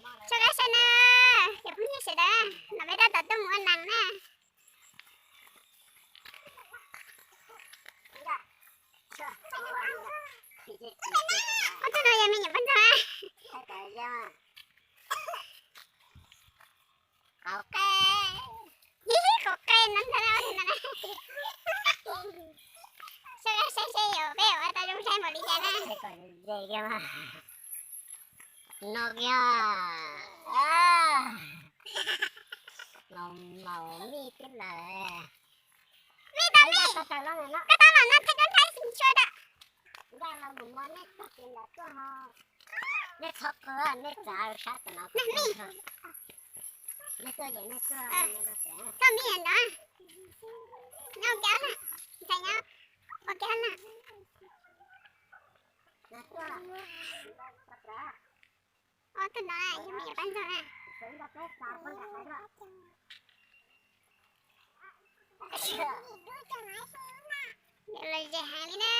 Sawv daws saib na, cov phooj ywg sawv daws, no peb tab tom tuaj mus ua nees na. Ub, tus no yog me nyuam poj ntxoog na. Qhov qe, qhov qe no ntag na. Sawv daws saib seb yuav peb ua tau zoo saib npaum li cas na. No kiag, maum mij tib lawm. Mij tau mij, koj tau los noj thaij duab thaij xim tsua da. Nej txhob qw, nej txav sab tom no. Nej tuaj ces nej tuaj, txhob mij ntawd. Nyob ua ke na, ntxhais nyob ua ke na. Ob tug no yog me nyuam poj ntxoog na. Los ze heev li na.